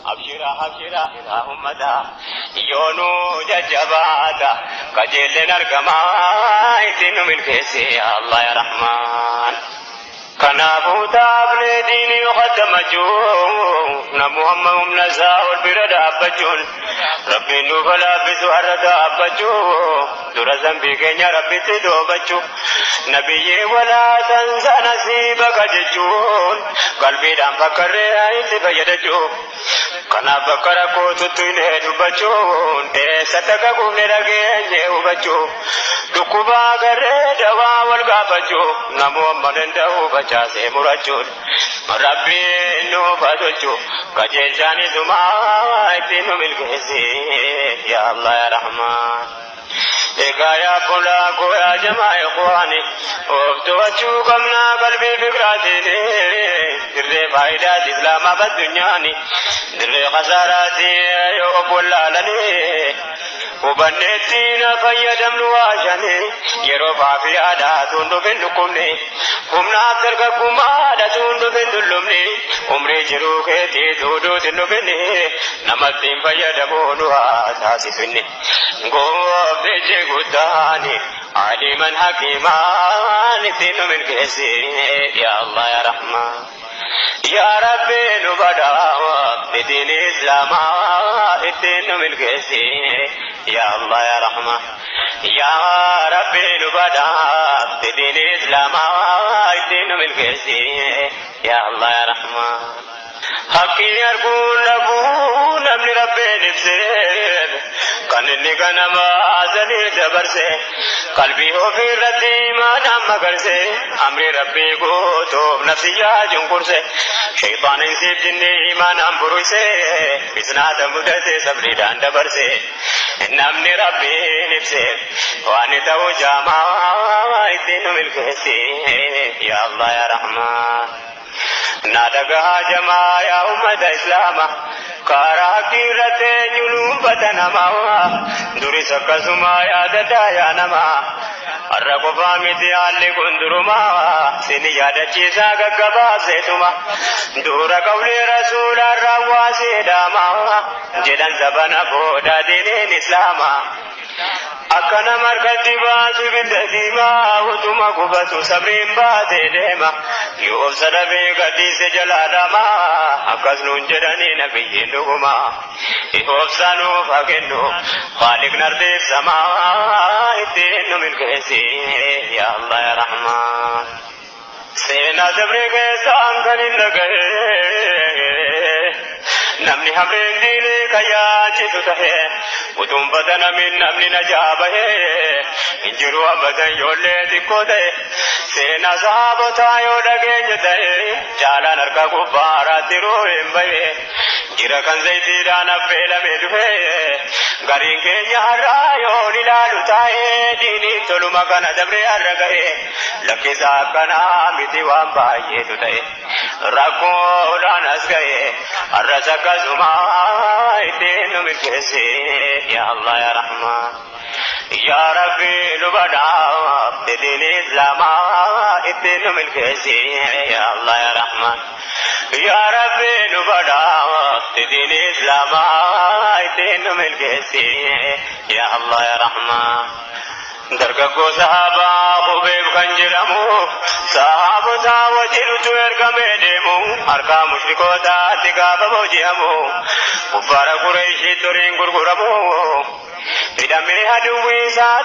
Abshira abshira yaa ummata yoonuu jajjabaata qajeelleen argamaa ittiin nu milkeesse yaa Allah yaa Rahmaan. Kanaafuu taafnee diinii qaddamachuu namu hamma humna isaa ol bira dhaabbachuun Rabbiin nuuf laaffisu har'a dhaabbachuu dura zambii keenya Rabbitti doobachuu nabiyyee walaa tansa nasiibaka jechuun qalbiidhaan fakkarree itti fayyadachuu kanaaf bakka rakkootutti hin dubbachuun eessatti akka kuufne dhageenye hubachuu dhukkubaa garee dawaa wal gaafachuu namuu amma danda'u facaasee murachuun Rabbiin nuuf haa tolchu qajeelchaan isumaa ittiin nu milkeessi yaa Allah yaa Rahmaan. Egaa yaa bulaa koo yaa jamaa ikhwaani of to'achuu qabnaa qalbii fikraatiin dirree faayidaati islaamaaf addunyaani dirree khasaaraati yoo of wallaalanii hubanneetti na fayyadamnu waa shanii yeroo faafiyaadhaa tuun dhufin dhukkubni humnaaf dargaggummaadha tuun dhufin dullumni umrii jiruu keetii duuduutin dhufinni namatti hin fayyadamuu nu haa taasisu gooftichi guddaani aliman hakiimaan ittiin nu milkeessi yaa Allah yaa Rahmaan. Yaa Rabbi nu badhaa diin islaamaa ittiin nu milkeessi yaa Allah yaa Rahmaan. Yaa Rabbi nu badhaa diin islaamaa ittiin nu milkeessi yaa Allah yaa Rahmaan. Haqqii arguun dhabuu namni Rabbiin ibsee kan inni ganama azalii dabarse qalbii ofii irratti imaanaan magarse amri Rabbii guutuuf nafsiyyaa cunqurse shayxaanin siif jinni imaanaan buruyse fitnaata mudate sabriidhaan dabarse namni Rabbiin ibse waan ta'u jaamaa ittiin nu milkeessi yaa Allah yaa Rahmaan. Na dhagahaa jamaa yaa ummata islaama karaa irratti eenyuun uffata namaa duris akkasuma yaadataa yaa namaa har'a qofaa miti haalli kun durumaa sini yaadachiisaa gaggabaabseetuma dura qawlee rasuulaan raawwaaseedhaama jedhan zabana booda diiniin islaamaa. Akka nama harkatti baasu ibidda diimaa utuma gubatu sabriin baatee deema. Yoo obsa dhabee gadhiise jalaa dhama akkas nuun jedhanii nabiyyiin dhuguma. Obsa nuuf haa kennu Khaaliqni ardiif samaa ittiin nu milkeessi yaa Allah yaa Rahmaan. Seenaa dabree keessaan kan hin dhagahe namni hamreen diinii kan yaachisu tahe utuun batanamin namni najaa bahe hin jiru abadan yoollee xiqqoo ta'e seenaa sahaabotaa yoo dhageenye ta'e jaalaan harka gubbaaraatti hin bahe jira kan zayitiidhaan affeelame duhe gariin keenya har'aa yoon ilaalu taa'ee diiniin toluma kana dabree har'a gahe lakkisa akkanaa miti waan baay'eetu ta'e rakkoodhaan as ga'e har'as akkasuma ittiin nu milkeesse yaa Allah yaa Rahmaan. Yaa Rabbi nu badhaaf diin islaamaa ittiin nu milkeessi yaa Allah yaa Rahmaan. Yaa Rabbi nu badhaaf diin islaamaa ittiin nu milkeessi yaa Allah yaa Rahmaan. Dargaggoo sahaabaa Qubeef kan jedhamu sahaabotaa wajjinutu ergamee deemu harkaa mushrikootaatti gaafa booji'amu kuffaara Qureeshii turiin gurguramu hidhamee aduwwii isaa.